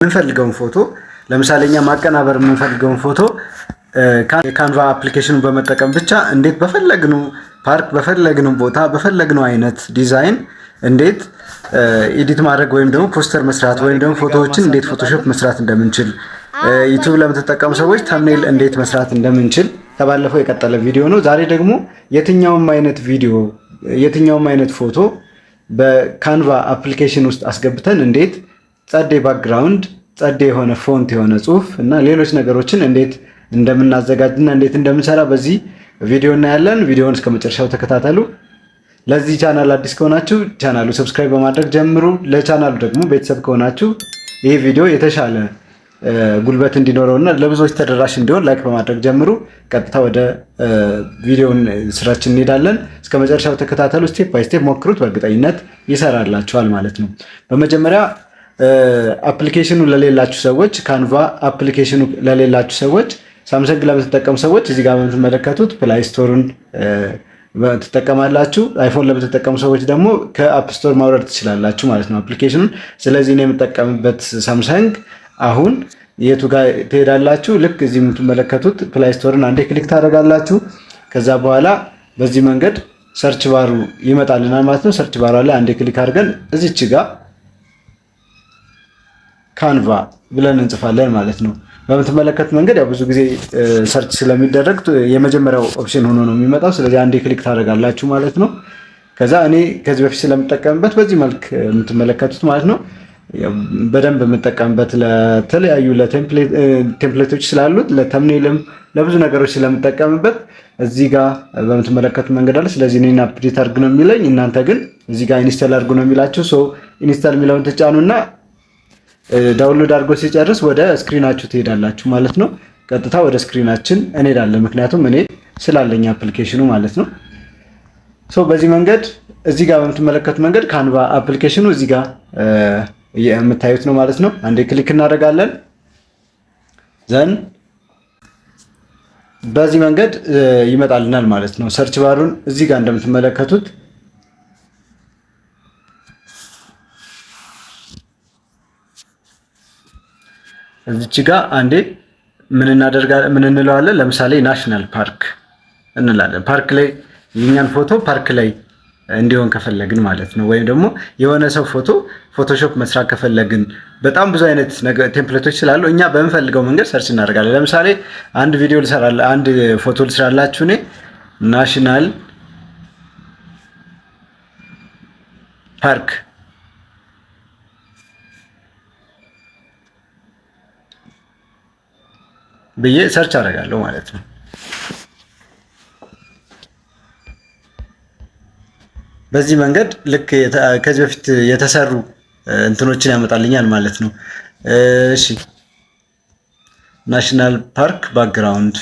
የምንፈልገውን ፎቶ፣ ለምሳሌ እኛ ማቀናበር የምንፈልገውን ፎቶ የ Canva application ኑን በመጠቀም ብቻ እንዴት በፈለግነው ፓርክ፣ በፈለግነው ቦታ፣ በፈለግነው አይነት ዲዛይን እንዴት edit ማድረግ ወይም ደግሞ ፖስተር መስራት ወይም ደግሞ ፎቶዎችን እንዴት Photoshop መስራት እንደምንችል፣ YouTube ለምትጠቀሙ ሰዎች thumbnail እንዴት መስራት እንደምንችል ከባለፈው የቀጠለ ቪዲዮ ነው። ዛሬ ደግሞ የትኛውም አይነት ቪዲዮ፣ የትኛውም አይነት ፎቶ በ Canva application ውስጥ አስገብተን እንዴት ጸዴ background፣ ጸዴ የሆነ font፣ የሆነ ጽሁፍ እና ሌሎች ነገሮችን እንዴት እንደምናዘጋጅና እንዴት እንደምንሰራ በዚህ ቪዲዮ እናያለን። ቪዲዮውን እስከ መጨረሻው ተከታተሉ። ለዚህ ቻናል አዲስ ከሆናችሁ ቻናሉ subscribe በማድረግ ጀምሩ። ለቻናሉ ደግሞ ቤተሰብ ከሆናችሁ ይህ ቪዲዮ የተሻለ ጉልበት እንዲኖረው እና ለብዙዎች ተደራሽ እንዲሆን like በማድረግ ጀምሩ። ቀጥታ ወደ ቪዲዮውን ስራችን እንሄዳለን። እስከ መጨረሻው ተከታተሉ። Step by step ሞክሩት፣ በእርግጠኝነት ይሰራላችኋል ማለት ነው። በመጀመሪያ application ኑ ለሌላችሁ ሰዎች፣ Canva application ኑ ለሌላችሁ ሰዎች፣ Samsung ለምትጠቀሙ ሰዎች እዚህ ጋር በምትመለከቱት Play Store ን ትጠቀማላችሁ። iPhone ለምትጠቀሙ ሰዎች ደግሞ ከ App Store ማውረድ ትችላላችሁ ማለት ነው application ኑን። ስለዚህ እኔ የምጠቀምበት Samsung፣ አሁን የቱ ጋር ትሄዳላችሁ? ልክ እዚህ የምትመለከቱት Play Store ን አንዴ click ታደርጋላችሁ። ከዛ በኋላ በዚህ መንገድ search bar ኡ ይመጣልናል ማለት ነው። Search bar ኡ ላይ አንዴ click አድርገን እዚች ጋር Canva ብለን እንጽፋለን ማለት ነው። በምትመለከቱት መንገድ ያው ብዙ ጊዜ search ስለሚደረግ የመጀመሪያው option ሆኖ ነው የሚመጣው። ስለዚህ አንዴ click ታደርጋላችሁ ማለት ነው። ከዛ እኔ ከዚህ በፊት ስለምጠቀምበት በዚህ መልክ የምትመለከቱት ማለት ነው። በደንብ የምጠቀምበት ለተለያዩ template ኦች ስላሉት ለ thumbnail ም ለብዙ ነገሮች ስለምጠቀምበት እዚህ ጋር በምትመለከቱት መንገድ አለ። ስለዚህ እኔን update አድርግ ነው የሚለኝ፣ እናንተ ግን እዚህ ጋር install አድርጉ ነው የሚላችሁ። So install የሚለውን ትጫኑና download አድርጎ ሲጨርስ ወደ screen ኣችሁ ትሄዳላችሁ ማለት ነው። ቀጥታ ወደ screen ኣችን እንሄዳለን፣ ምክንያቱም እኔ ስላለኝ application ኑ ማለት ነው። So በዚህ መንገድ እዚህ ጋር በምትመለከቱት መንገድ Canva application ኑ እዚህ ጋር የምታዩት ነው ማለት ነው። አንዴ click እናደርጋለን፣ then በዚህ መንገድ ይመጣልናል ማለት ነው። Search bar ኡን እዚህ ጋር እንደምትመለከቱት እዚች ጋር አንዴ ምን እናደርጋለን? ምን እንለዋለን? ለምሳሌ national park እንላለን። ፓርክ ላይ የኛን ፎቶ ፓርክ ላይ እንዲሆን ከፈለግን ማለት ነው። ወይም ደግሞ የሆነ ሰው ፎቶ Photoshop መስራት ከፈለግን በጣም ብዙ አይነት template ኦች ስላሉ እኛ በምንፈልገው መንገድ search እናደርጋለን። ለምሳሌ አንድ ቪዲዮ ልሰራላ፣ አንድ ፎቶ ልስራላችሁ። እኔ national park ብዬ search አደርጋለሁ ማለት ነው። በዚህ መንገድ ልክ ከዚህ በፊት የተሰሩ እንትኖችን ያመጣልኛል ማለት ነው። እሺ፣ national park background።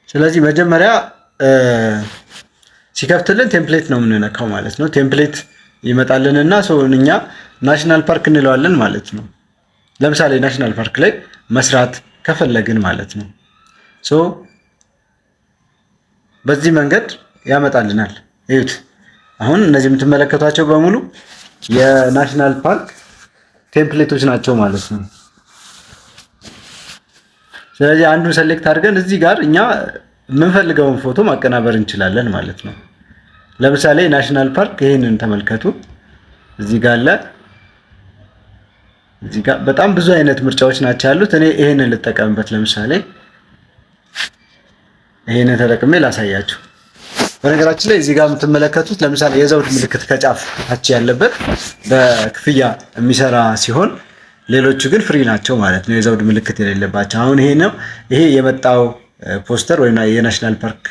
ስለዚህ መጀመሪያ ሲከፍትልን template ነው የምንነካው ማለት ነው። Template ይመጣልንና so እኛ national park እንለዋለን ማለት ነው። ለምሳሌ national park ላይ መስራት ከፈለግን ማለት ነው። So በዚህ መንገድ ያመጣልናል። እዩት። አሁን እነዚህ የምትመለከቷቸው በሙሉ የ national park template ኦች ናቸው ማለት ነው። ስለዚህ አንዱን select አድርገን እዚህ ጋር እኛ የምንፈልገውን ፎቶ ማቀናበር እንችላለን ማለት ነው። ለምሳሌ national park ይሄንን ተመልከቱ። እዚህ ጋር አለ። እዚህ ጋር በጣም ብዙ አይነት ምርጫዎች ናቸው ያሉት። እኔ ይሄንን ልጠቀምበት። ለምሳሌ ይሄንን ተጠቅሜ ላሳያችሁ። በነገራችን ላይ እዚህ ጋር የምትመለከቱት ለምሳሌ የዘውድ ምልክት ከጫፍ ታች ያለበት በክፍያ የሚሰራ ሲሆን ሌሎቹ ግን free ናቸው ማለት ነው። የዘውድ ምልክት የሌለባቸው። አሁን ይሄ ነው፣ ይሄ የመጣው ፖስተር ወይም የ national park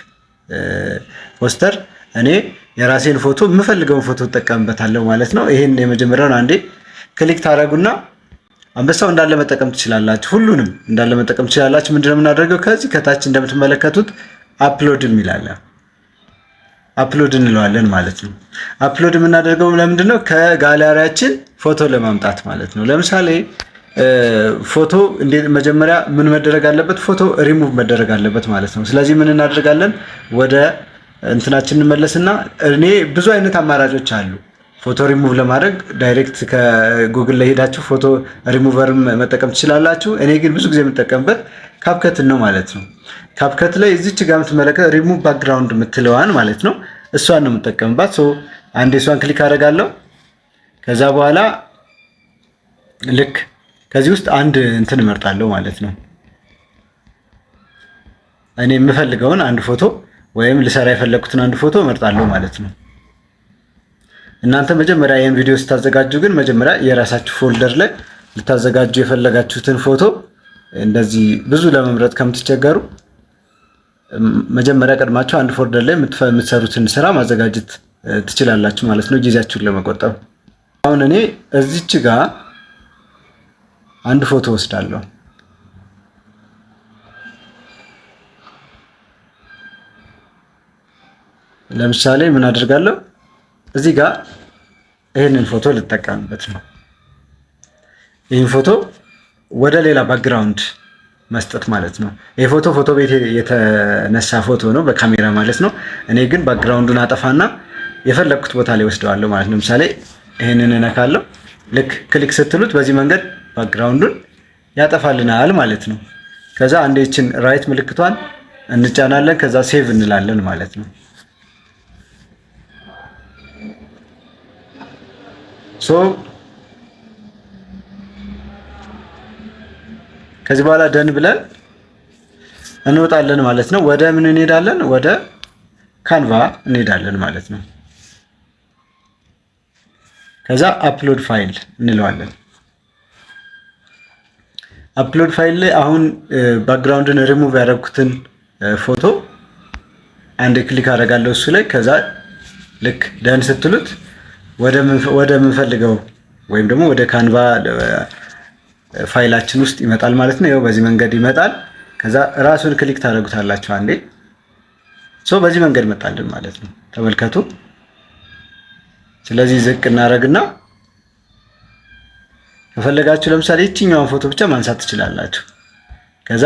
ፖስተር፣ እኔ የራሴን ፎቶ፣ የምፈልገውን ፎቶ እጠቀምበታለሁ ማለት ነው። ይሄን የመጀመሪያውን አንዴ click ታደርጉና አንበሳው እንዳለ መጠቀም ትችላላችሁ። ሁሉንም እንዳለ መጠቀም ትችላላችሁ። ምንድነው የምናደርገው? ከዚህ ከታች እንደምትመለከቱት upload የሚል አለ። Upload እንለዋለን ማለት ነው። Upload የምናደርገው ለምንድን ነው? ከጋላሪያችን ፎቶ ለማምጣት ማለት ነው። ለምሳሌ ፎቶ እንዴት መጀመሪያ ምን መደረግ አለበት? ፎቶ ሪሙቭ መደረግ አለበት ማለት ነው። ስለዚህ ምን እናደርጋለን? ወደ እንትናችን እንመለስና እኔ ብዙ አይነት አማራጮች አሉ። ፎቶ ሪሙቭ ለማድረግ ዳይሬክት ከጉግል ላይ ሄዳችሁ ፎቶ ሪሙቨርም መጠቀም ትችላላችሁ። እኔ ግን ብዙ ጊዜ የምጠቀምበት CapCut ን ነው ማለት ነው። CapCut ላይ እዚች ጋር የምትመለከት ሪሙቭ ባክግራውንድ የምትለዋን ማለት ነው። እሷን ነው የምጠቀምባት። So አንዴ እሷን click አደርጋለሁ። ከዛ በኋላ ልክ ከዚህ ውስጥ አንድ እንትን እመርጣለሁ ማለት ነው። እኔ የምፈልገውን አንድ ፎቶ ወይም ልሰራ የፈለግኩትን አንድ ፎቶ እመርጣለሁ ማለት ነው። እናንተ መጀመሪያ ይህን ቪዲዮ ስታዘጋጁ ግን መጀመሪያ የራሳችሁ folder ላይ ልታዘጋጁ የፈለጋችሁትን ፎቶ እንደዚህ ብዙ ለመምረጥ ከምትቸገሩ መጀመሪያ ቀድማችሁ አንድ folder ላይ የምትሰሩትን ስራ ማዘጋጀት ትችላላችሁ ማለት ነው፣ ጊዜያችሁን ለመቆጠብ። አሁን እኔ እዚች ጋር አንድ ፎቶ ወስዳለሁ። ለምሳሌ ምን አደርጋለሁ? እዚህ ጋር ይህንን ፎቶ ልጠቀምበት ነው። ይህን ፎቶ ወደ ሌላ background መስጠት ማለት ነው። ይህ ፎቶ ፎቶ ቤት የተነሳ ፎቶ ነው፣ በካሜራ ማለት ነው። እኔ ግን background ኡን አጠፋና የፈለግኩት ቦታ ላይ ወስደዋለሁ ማለት ነው። ለምሳሌ ይህንን እነካለሁ። ልክ click ስትሉት በዚህ መንገድ background ኡን ያጠፋልናል ማለት ነው። ከዛ አንዴ ይችን right ምልክቷን እንጫናለን። ከዛ save እንላለን ማለት ነው። So ከዚህ በኋላ done ብለን እንወጣለን ማለት ነው። ወደ ምን እንሄዳለን? ወደ Canva እንሄዳለን ማለት ነው። ከዛ upload file እንለዋለን። Upload file ላይ አሁን ባክግራውንድን ሪሙቭ ያደረግኩትን ፎቶ አንድ click አደርጋለሁ እሱ ላይ። ከዛ ልክ done ስትሉት ወደ ምንፈልገው ወይም ደግሞ ወደ Canva ፋይላችን ውስጥ ይመጣል ማለት ነው። ይኸው በዚህ መንገድ ይመጣል። ከዛ ራሱን click ታደርጉታላችሁ አንዴ። So በዚህ መንገድ መጣልን ማለት ነው። ተመልከቱ። ስለዚህ ዝቅ እናደርግና ከፈለጋችሁ ለምሳሌ ይችኛዋን ፎቶ ብቻ ማንሳት ትችላላችሁ። ከዛ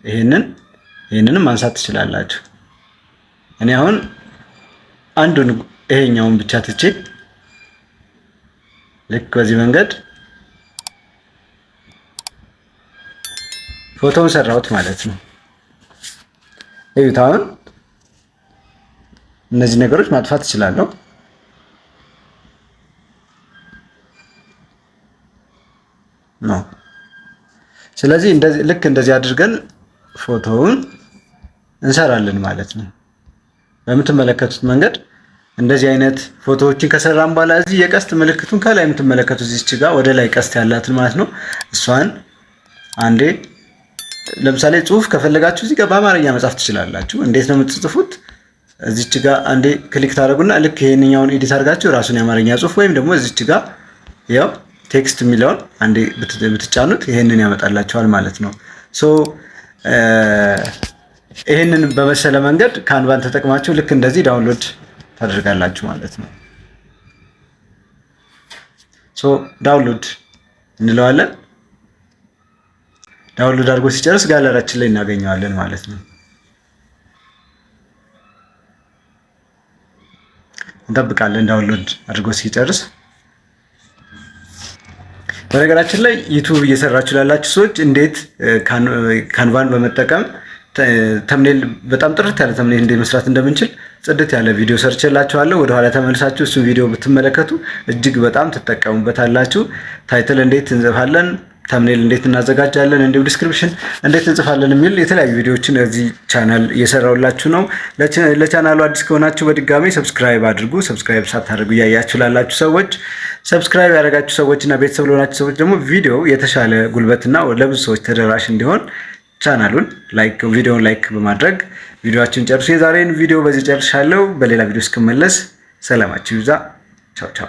ይሄንንም ማንሳት ትችላላችሁ። እኔ አሁን አንዱን ይሄኛውን ብቻ ትቼ ልክ በዚህ መንገድ ፎቶውን ሰራሁት ማለት ነው። እዩት። አሁን እነዚህ ነገሮች ማጥፋት እችላለሁ። ነው። ስለዚህ እንደዚህ ልክ እንደዚህ አድርገን ፎቶውን እንሰራለን ማለት ነው። በምትመለከቱት መንገድ እንደዚህ አይነት ፎቶዎችን ከሰራን በኋላ እዚህ የቀስት ምልክቱን ከላይ የምትመለከቱት እዚች ጋር ወደ ላይ ቀስት ያላትን ማለት ነው። እሷን አንዴ ለምሳሌ ጽሁፍ ከፈለጋችሁ እዚህ ጋር በአማርኛ መጻፍ ትችላላችሁ። እንዴት ነው የምትጽፉት? እዚች ጋር አንዴ click ታደርጉና ልክ ይሄንኛውን edit አድርጋችሁ ራሱን የአማርኛ ጽሁፍ ወይም ደግሞ እዚች ጋር ያው text የሚለውን አንዴ ብትጫኑት ይሄንን ያመጣላችኋል ማለት ነው። So ይሄንን በመሰለ መንገድ Canva ን ተጠቅማችሁ ልክ እንደዚህ download ታደርጋላችሁ ማለት ነው። So download እንለዋለን። Download አድርጎ ሲጨርስ ጋለሪያችን ላይ እናገኘዋለን ማለት ነው። እንጠብቃለን download አድርጎ ሲጨርስ። በነገራችን ላይ YouTube እየሰራችሁ ላላችሁ ሰዎች እንዴት Canva ን በመጠቀም thumbnail በጣም ጥርት ያለ thumbnail እንዴት መስራት እንደምንችል ጽድት ያለ ቪዲዮ ሰርቼላችኋለሁ። ወደኋላ ተመልሳችሁ እሱን ቪዲዮ ብትመለከቱ እጅግ በጣም ትጠቀሙበታላችሁ። Title እንዴት እንጽፋለን፣ thumbnail እንዴት እናዘጋጃለን፣ እንዲሁም description እንዴት እንጽፋለን የሚል የተለያዩ ቪዲዮዎችን እዚህ ቻናል እየሰራሁላችሁ ነው። ለቻናሉ አዲስ ከሆናችሁ በድጋሚ subscribe አድርጉ። Subscribe ሳታደርጉ እያያችሁ ላላችሁ ሰዎች፣ subscribe ያደረጋችሁ ሰዎች እና ቤተሰብ ለሆናችሁ ሰዎች ደግሞ ቪዲዮ የተሻለ ጉልበትና ለብዙ ሰዎች ተደራሽ እንዲሆን ቻናሉን like፣ ቪዲዮውን like በማድረግ ቪዲዮአችሁን ጨርሱ። የዛሬን ቪዲዮ በዚህ ጨርሻለሁ። በሌላ ቪዲዮ እስክመለስ ሰላማችሁ ይብዛ። ቻው ቻው።